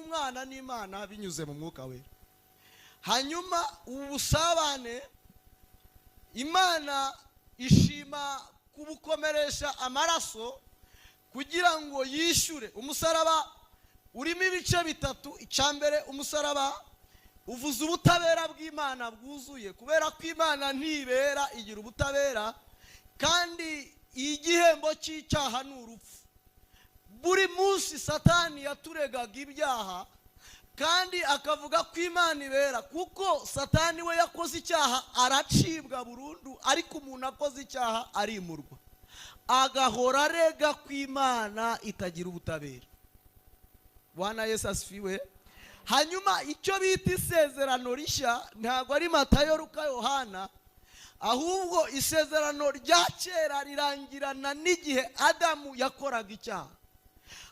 bw'umwana n'Imana binyuze mu mwuka wera. Hanyuma ubu busabane Imana ishima kubukomeresha amaraso kugira ngo yishyure. Umusaraba urimo ibice bitatu. Icya mbere, umusaraba uvuza ubutabera bw'Imana bwuzuye, kubera ko Imana ntibera, igira ubutabera, kandi igihembo cy'icyaha ni urupfu. Buri munsi Satani yaturegaga ibyaha kandi akavuga ko Imana ibera, kuko Satani we yakoze icyaha aracibwa burundu, ariko umuntu akoze icyaha arimurwa, agahora arega ko Imana itagira ubutabera. Bwana Yesu asifiwe. Hanyuma icyo bita isezerano rishya ntabwo ari Matayo, Luka, Yohana, ahubwo isezerano rya kera rirangirana n'igihe Adamu yakoraga icyaha.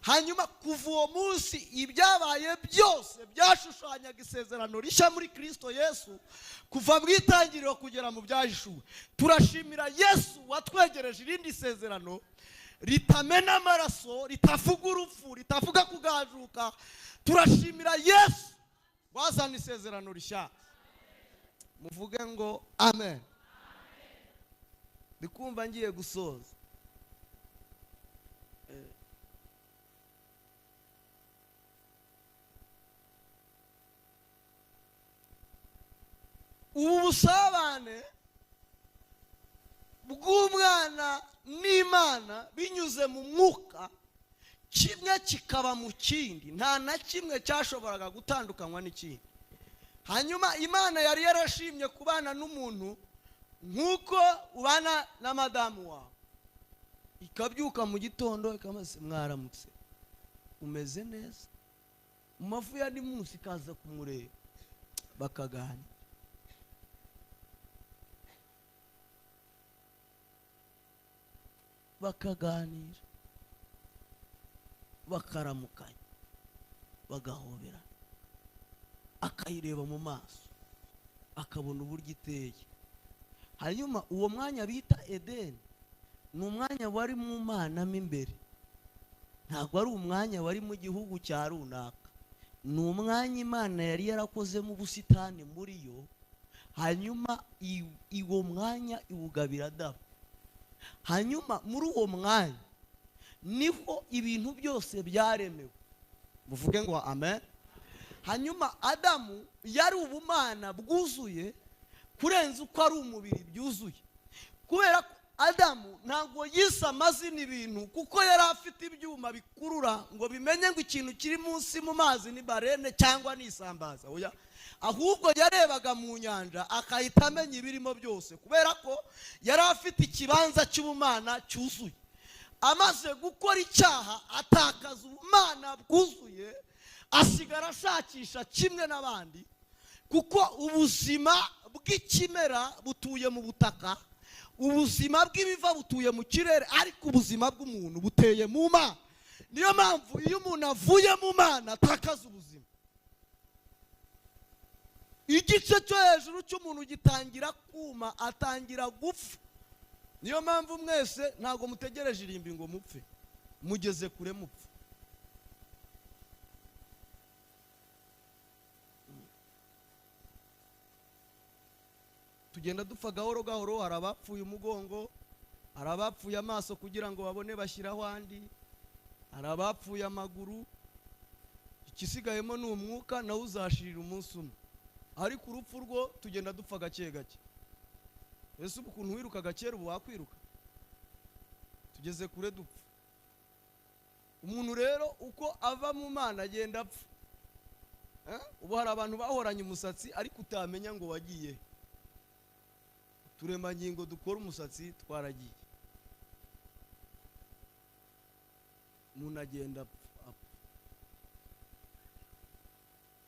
Hanyuma kuva uwo munsi ibyabaye byose byashushanyaga isezerano rishya muri Kristo Yesu, kuva mu itangiriro kugera mu byahishuwe. Turashimira Yesu watwegereje irindi sezerano ritamena amaraso, ritavuga urupfu, ritavuga kugajuka. Turashimira Yesu wazana isezerano rishya. Muvuge ngo amen. Ndikumva ngiye gusoza. Ubu busabane bw'umwana n'Imana binyuze mu mwuka, kimwe kikaba mu kindi, nta na kimwe cyashoboraga gutandukanywa n'ikindi. Hanyuma Imana yari yarashimye kubana n'umuntu nk'uko ubana na madamu wawe, ikabyuka mu gitondo ikamaze mwaramutse, umeze neza, mu mafu ya munsi ikaza kumureba bakaganira. Bakaganira, bakaramukanya, bagahobera, akayireba mu maso, akabona uburyo iteye. Hanyuma uwo mwanya bita Edeni ni umwanya wari mu Mana mo imbere, ntabwo ari umwanya wari mu gihugu cya runaka, ni umwanya Imana yari yarakozemo ubusitani muri yo. Hanyuma uwo mwanya iwugabira Adamu. Hanyuma muri uwo mwanya niho ibintu byose byaremewe. Muvuge ngo amen. Hanyuma Adamu yari ubumana bwuzuye kurenza uko ari umubiri byuzuye, kubera ko Adamu ntabwo yise amazina ibintu, kuko yari afite ibyuma bikurura ngo bimenye ngo ikintu kiri munsi mu mazi ni barene cyangwa ni isambaza. Oya, ahubwo yarebaga mu nyanja akahita amenya ibirimo byose, kubera ko yari afite ikibanza cy'ubumana cyuzuye. Amaze gukora icyaha atakaza ubumana bwuzuye, asigara ashakisha kimwe n'abandi, kuko ubuzima bw'ikimera butuye mu butaka, ubuzima bw'ibiva butuye mu kirere, ariko ubuzima bw'umuntu buteye mu Mana. Niyo mpamvu iyo umuntu avuye mu Mana atakaza ubuzima. Igice cyo hejuru cy'umuntu gitangira kuma, atangira gupfa. Niyo mpamvu mwese ntabwo mutegereje irimbi ngo mupfe, mugeze kure mupfa. Tugenda dupfa gahoro gahoro. Hari abapfuye umugongo, hari abapfuye amaso kugira ngo babone bashyiraho andi, hari abapfuye amaguru. Ikisigayemo ni umwuka, nawe uzashirira umunsi umwe. Ariko urupfu rwo tugenda dupfa gake gake. Ese ubu ukuntu wirukaga kera ubu wakwiruka? Tugeze kure dupfa. Umuntu rero uko ava mu Mana agenda apfa. Ubu hari abantu bahoranye umusatsi ariko utamenya ngo wagiye. Uturemangingo dukora umusatsi twaragiye. Umuntu agenda apfa.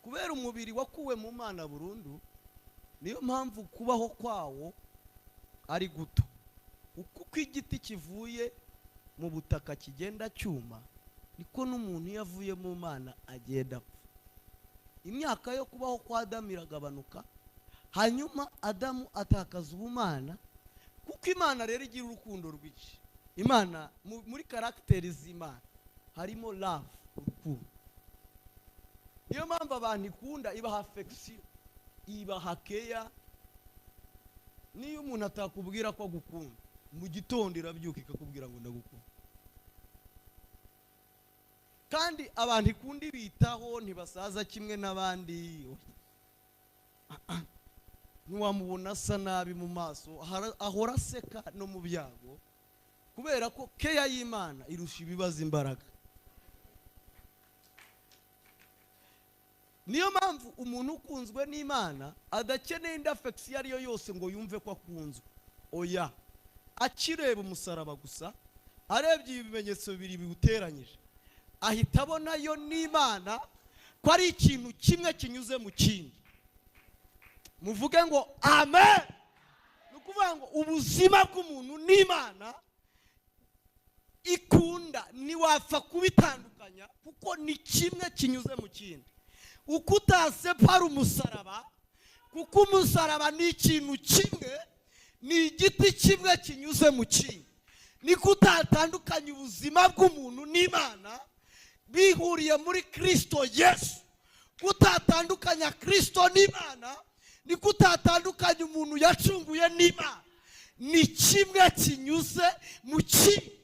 Kubera umubiri wakuwe mu Mana burundu, niyo mpamvu kubaho kwawo ari guto. Uko igiti kivuye mu butaka kigenda cyuma, niko n'umuntu iyo avuye mu Mana agenda apfa. Imyaka yo kubaho kwa Adamu iragabanuka, hanyuma Adamu atakaza ubumana, kuko Imana rero igira urukundo rwinshi. Imana muri karagiteri z'Imana harimo love, urukundo. Niyo mpamvu abantu ikunda, ibaha affection, ibaha care. Niyo umuntu atakubwira ko agukunda, mu gitondo irabyuka ikakubwira ngo ndagukunda. Kandi abantu ikunda ibitaho, ntibasaza kimwe n'abandi. Ntiwamubona asa nabi mu maso, ahora aseka no mu byago, kubera ko care y'Imana irusha ibibazo imbaraga. Niyo mpamvu umuntu ukunzwe n'Imana adakeneye indi affection iyo ari yo yose ngo yumve ko akunzwe. Oya, akireba umusaraba gusa, arebye ibimenyetso bibiri biwuteranyije, ahita abona yo n'Imana ko ari ikintu kimwe kinyuze mu kindi. Muvuge ngo amen. Ni ukuvuga ngo ubuzima bw'umuntu n'Imana ikunda ntiwapfa kubitandukanya, kuko ni kimwe kinyuze mu kindi. Uko utasepara umusaraba, kuko umusaraba ni ikintu kimwe, ni igiti kimwe kinyuze mu kindi, niko utatandukanya ubuzima bw'umuntu n'Imana bihuriye muri Kristo Yesu. Utatandukanya Kristo n'Imana, niko utatandukanya umuntu yacunguye n'Imana. Ni kimwe kinyuze mu kindi.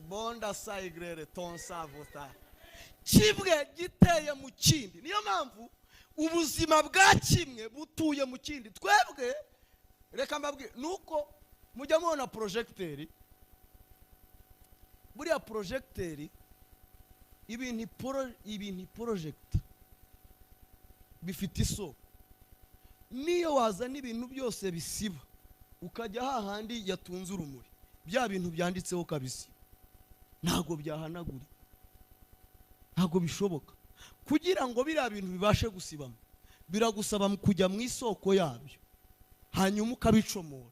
Bonda sayigrere tonsavuta, kimwe giteye mu kindi. Niyo mpamvu ubuzima bwa kimwe butuye mu kindi. Twebwe reka mbabwire, nuko mujya mubona projecteur, buriya projecteur ibintu projector bifite isoko. Niyo wazana ibintu byose bisiba, ukajya hahandi yatunze urumuri, bya bintu byanditseho kabisiba, ntabwo byahanagurika, ntabwo bishoboka. Kugira ngo biriya bintu bibashe gusibama, biragusaba kujya mu isoko yabyo, hanyuma ukabicomora.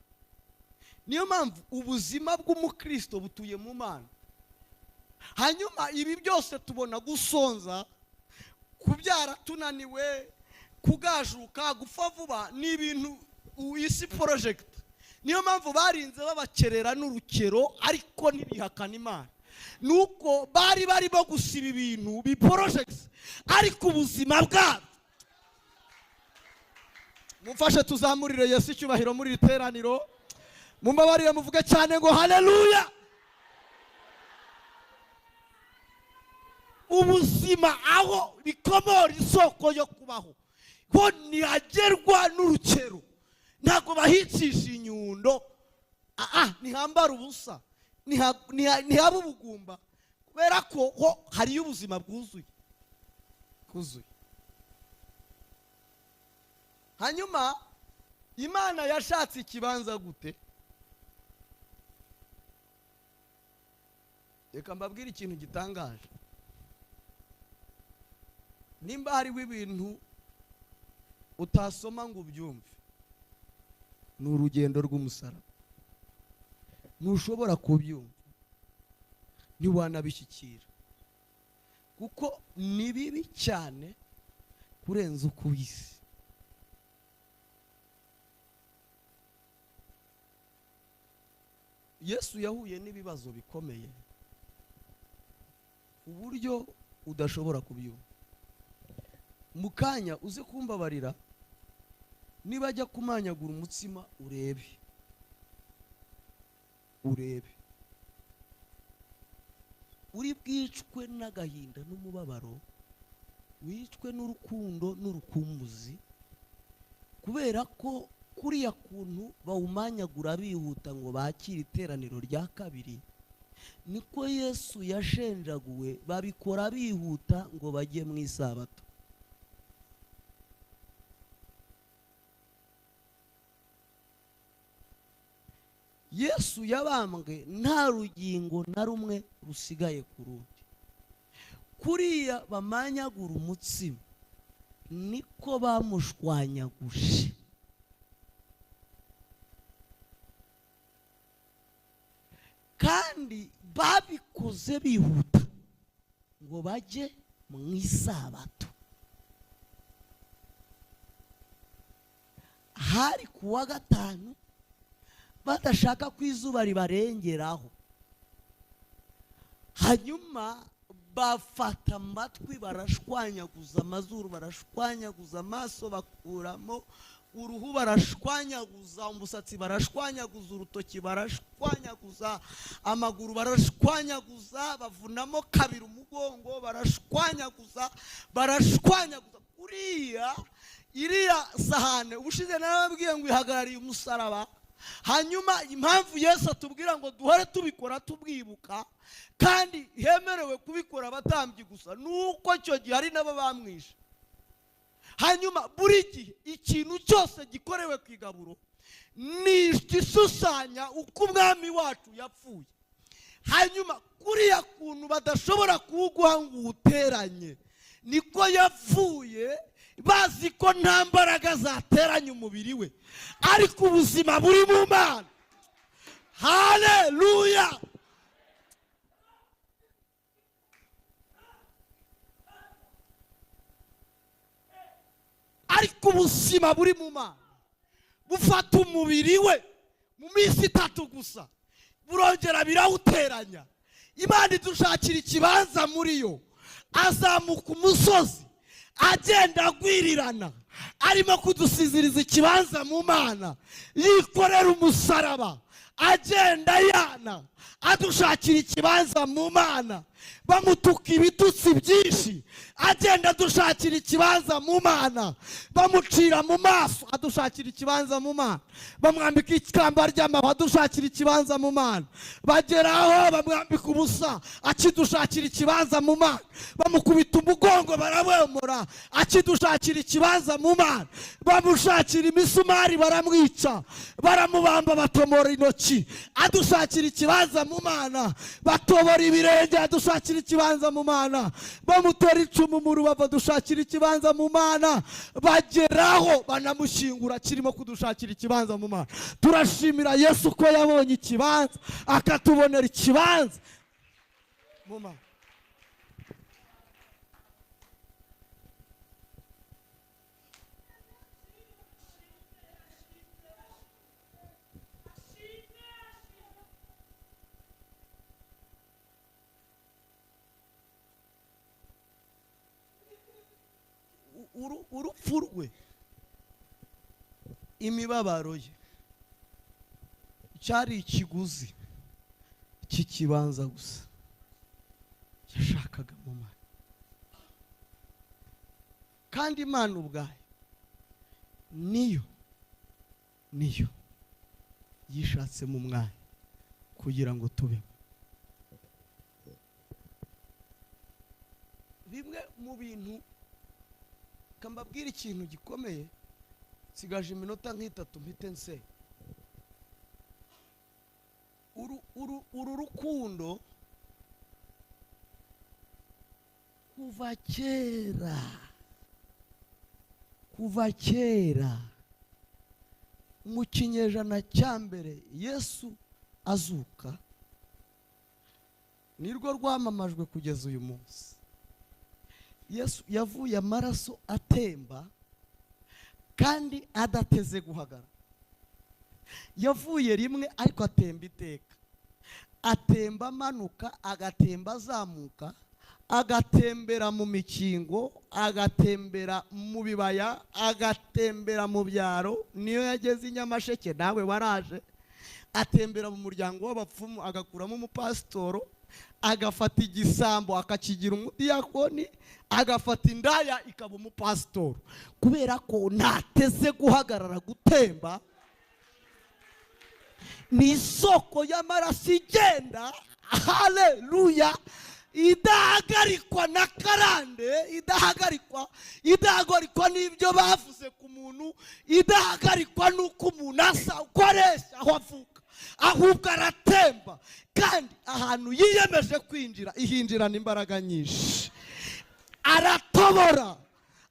Niyo mpamvu ubuzima bw'umukristo butuye mu Mana. Hanyuma ibi byose tubona gusonza, kubyara tunaniwe, kugajuka, gupfa vuba, ni ibintu isi project. Niyo mpamvu barinze babakerera n'urukero, ariko ntibihakana Imana. Nuko bari barimo gusiba ibintu bi project, ariko ubuzima bwabo. Mumfashe tuzamurire Yesu icyubahiro muri iri teraniro. Mumbabarire muvuge cyane ngo haleluya. Ubuzima aho bikomora isoko yo kubaho, ho ntihagerwa n'urukero, ntabwo bahicisha inyundo, ntihambara ubusa, ntihaba ubugumba, kubera ko ho hariyo ubuzima bwuzuye bwuzuye. Hanyuma Imana yashatse ikibanza gute? Reka mbabwire ikintu gitangaje. Nimba hariho ibintu utasoma ngo ubyumve, ni urugendo rw'umusaraba. Ntushobora kubyumva, ntiwanabishyikira, kuko ni bibi cyane kurenza uko ubizi. Yesu yahuye n'ibibazo bikomeye ku buryo udashobora kubyumva. Mu kanya uze kumbabarira, niba ajya kumanyagura umutsima urebe, urebe uri bwicwe n'agahinda n'umubabaro, wicwe n'urukundo n'urukumbuzi, kubera ko kuriya kuntu bawumanyagura bihuta ngo bakire iteraniro rya kabiri, niko Yesu yashenjaguwe babikora bihuta ngo bajye mu isabato. Yesu yabambwe nta rugingo na rumwe rusigaye ku rundi. Kuriya bamanyagura umutsima niko bamushwanyaguje. Kandi babikoze bihuta ngo bajye mu isabato. Hari kuwa gatanu, Badashaka ko izuba ribarengeraho. Hanyuma bafata amatwi barashwanyaguza, amazuru barashwanyaguza, amaso bakuramo uruhu barashwanyaguza, umusatsi barashwanyaguza, urutoki barashwanyaguza, amaguru barashwanyaguza, bavunamo kabiri umugongo barashwanyaguza, barashwanyaguza. Kuriya iriya sahane ubushize narababwiye ngo ihagarariye umusaraba. Hanyuma impamvu Yesu atubwira ngo duhore tubikora tubwibuka, kandi hemerewe kubikora abatambyi gusa, nuko icyo gihe hari nabo bamwishe. Hanyuma buri gihe ikintu cyose gikorewe ku igaburo ni igishushanya uko umwami wacu yapfuye. Hanyuma kuriya kuntu badashobora kuwuguha ngo uwuteranye, niko yapfuye bazi ko nta mbaraga zateranya umubiri we, ariko ubuzima buri mu Mana. Haleluya! Ariko ubuzima buri mu Mana bufata umubiri we mu minsi 3 gusa, burongera birawuteranya. Imana idushakira ikibanza muri yo, azamuka umusozi agenda agwirirana, arimo kudusiziriza ikibanza mu Mana, yikorera umusaraba agenda yana adushakira ikibanza mu Mana, bamutuka ibitutsi byinshi agenda adushakira ikibanza mu Mana, bamucira mu maso adushakira ikibanza mu Mana, bamwambika ikamba ry'amahwa adushakira ikibanza mu Mana, bageraho bamwambika ubusa akidushakira ikibanza mu Mana, bamukubita umugongo barawemora akidushakira ikibanza mu Mana, bamushakira imisumari baramwica, baramubamba batomora intoki adushakira ikibanza mu Mana, batobora ibirenge adushakira ikibanza mu Mana, bamutera icumu mu rubavu adushakira ikibanza mu Mana, bageraho banamushyingura kirimo kudushakira ikibanza mu Mana. Turashimira Yesu ko yabonye ikibanza akatubonera ikibanza mu Mana. Urupfu rwe, imibabaro ye cyari ikiguzi cy'ikibanza gusa yashakaga mu Mana. Kandi Imana ubwayo niyo yishatse mu mwanya kugira ngo tubemo. Bimwe mu bintu kambabwira ikintu gikomeye, nsigaje iminota nk'itatu mpite nse. Uru rukundo kuva kera, kuva kera mu kinyejana cya mbere Yesu azuka, nirwo rwamamajwe kugeza uyu munsi. Yesu yavuye amaraso atemba kandi adateze guhagarara. Yavuye rimwe ariko atemba iteka, atemba amanuka, agatemba azamuka, agatembera mu mikingo, agatembera mu bibaya, agatembera mu byaro. Niyo yageze i Nyamasheke nawe waraje, atembera mu muryango w'abapfumu agakuramo umupasitoro, agafata igisambo akakigira umudiyakoni, agafata indaya ikaba umupasitoro, kubera ko ntateze guhagarara gutemba. Ni isoko y'amaraso igenda, haleluya, idahagarikwa na karande, idahagarikwa n'ibyo bavuze ku muntu, idahagarikwa n'uko umuntu asa, uko areshya, aho avuka, ahubwo aratemba. Kandi ahantu yiyemeje kwinjira ihinjirana imbaraga nyinshi. Aratobora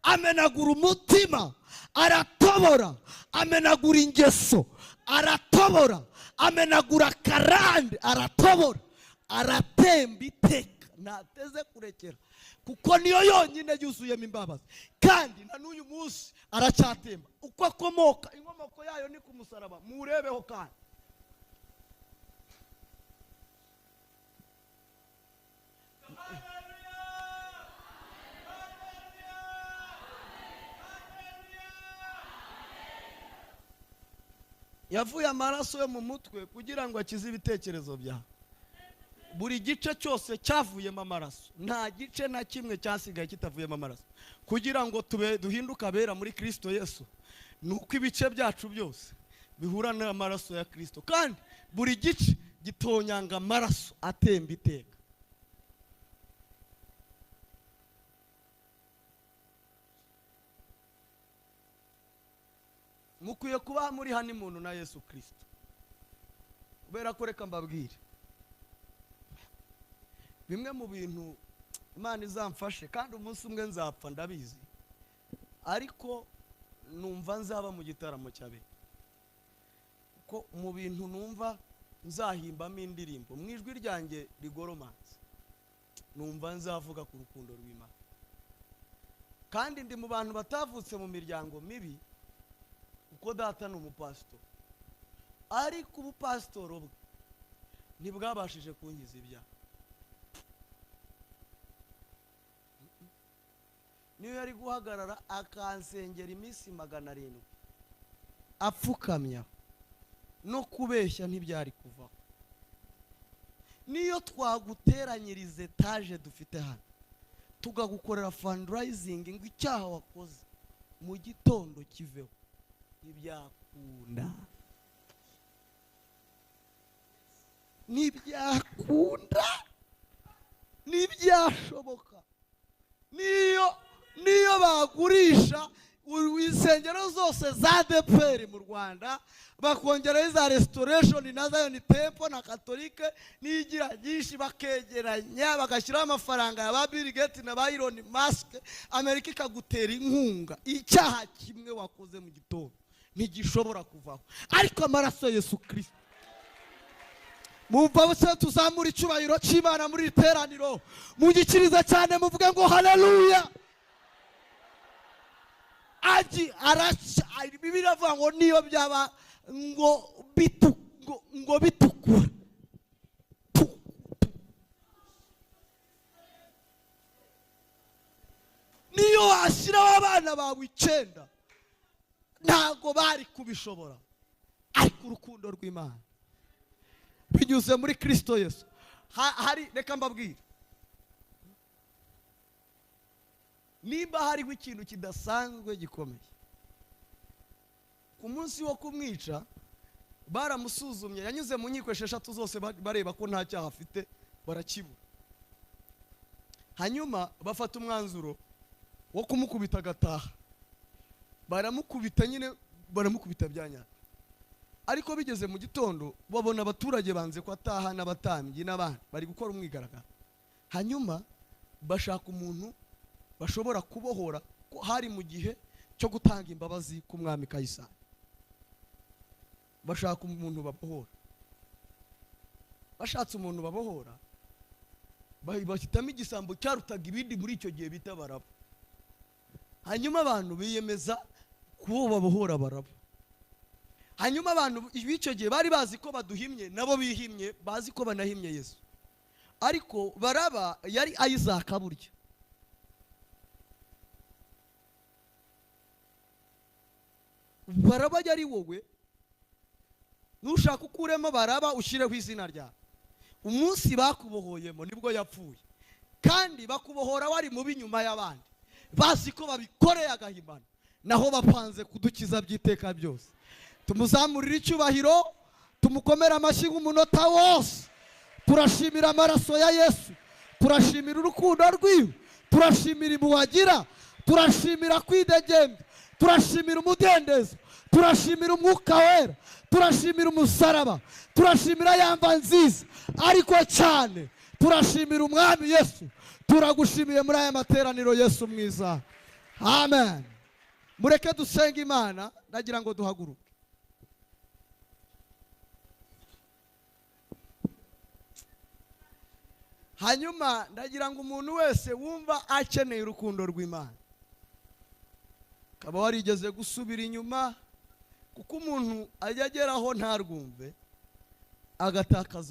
amenagura umutima, aratobora amenagura ingeso, aratobora amenagura karande, aratobora aratemba iteka, ntateze kurekera, kuko niyo yonyine yuzuyemo imbabazi. Kandi na n'uyu munsi aracyatemba. Uko akomoka, inkomoko yayo ni ku musaraba, murebeho. Kandi Yavuye amaraso yo mu mutwe kugira ngo akize ibitekerezo byawe. Buri gice cyose cyavuyemo amaraso, nta gice na kimwe cyasigaye kitavuyemo amaraso, kugira ngo tube duhinduke abera muri Kristo Yesu. Ni uko ibice byacu byose bihura n'amaraso ya Kristo, kandi buri gice gitonyanga amaraso atemba iteka. Mukwiye kuba muri hano umuntu na Yesu Kristo, kubera ko reka mbabwire bimwe mu bintu Imana izamfashe, kandi umunsi umwe nzapfa ndabizi, ariko numva nzaba mu gitaramo cy'abera, kuko mu bintu numva nzahimbamo indirimbo mu ijwi ryanjye rigoromanze, numva nzavuga ku rukundo rw'Imana. Kandi ndi mu bantu batavutse mu miryango mibi, kuko data ni umupasitori, ariko ubupasitoro bwe ntibwabashije kunkiza ibyaha. Niyo yari guhagarara akansengera iminsi 700 apfukamya, no kubeshya ntibyari kuvaho. Niyo twaguteranyiriza etaje dufite hano, tukagukorera fundraising ngo icyaha wakoze mu gitondo kiveho, ntibyakunda. Ntibyakunda, ntibyashoboka. Niyo bagurisha insengero zose za ADEPR mu Rwanda, bakongeraho iza Restoration na Zion Temple na Catholique n'igira nyinshi, bakegeranya bagashyiraho amafaranga ya ba Bill Gates na ba Elon Musk, Amerika ikagutera inkunga, icyaha kimwe wakoze mu gitondo ntigishobora kuvaho. Ariko amaraso ya Yesu Kristo, mumva bose tuzamura icyubahiro cy'Imana muri iri teraniro, mugikiriza cyane muvuge ngo haleluya. Aji araca, Bibiliya iravuga ngo niyo byaba ngo bitukura, niyo washyiraho abana bawe 9 ntago bari kubishobora, ariko urukundo rw'Imana binyuze muri Kristo Yesu. Hari, reka mbabwire, nimba hariho ikintu kidasanzwe gikomeye, ku munsi wo kumwica baramusuzumye, yanyuze mu nkiko 6 zose bareba ko nta cyaha afite, barakibura. Hanyuma bafata umwanzuro wo kumukubita agataha, baramukubita nyine, baramukubita byanya. Ariko bigeze mu gitondo babona abaturage banze ko ataha, n'abatambyi n'abandi bari gukora umwigaragambyo. Hanyuma bashaka umuntu bashobora kubohora, ko hari mu gihe cyo gutanga imbabazi ku mwami Kayisari. Bashaka umuntu babohora, bashatse umuntu babohora, bahitamo igisambo cyarutaga ibindi muri icyo gihe bita Baraba. Hanyuma abantu biyemeza kubo babohora Baraba. Hanyuma abantu b'icyo gihe bari bazi ko baduhimye, nabo bihimye, bazi ko banahimye Yesu. Ariko Baraba yari Isaac burya. Baraba yari wowe, nushaka ukuremo Baraba ushyireho izina ryawe. Umunsi bakubohoyemo nibwo yapfuye, kandi bakubohora wari mubi nyuma y'abandi, bazi ko babikoreye agahimano, naho bapanze kudukiza by'iteka byose. Tumuzamurire icyubahiro, tumukomere amashyi nk'umunota wose. Turashimira amaraso ya Yesu, turashimira urukundo rwiwe, turashimira impuhwe agira, turashimira kwidegembya, turashimira umudendezo, turashimira umwuka wera, turashimira umusaraba, turashimira yamba nziza, ariko cyane turashimira umwami Yesu. Turagushimiye muri aya materaniro Yesu mwiza, amen. Mureke dusenge Imana, nagira ngo duhaguruke. Hanyuma ndagira ngo umuntu wese wumva akeneye urukundo rw'Imana, ukaba warigeze gusubira inyuma, kuko umuntu ajya ageraho ntarwumve agatakaza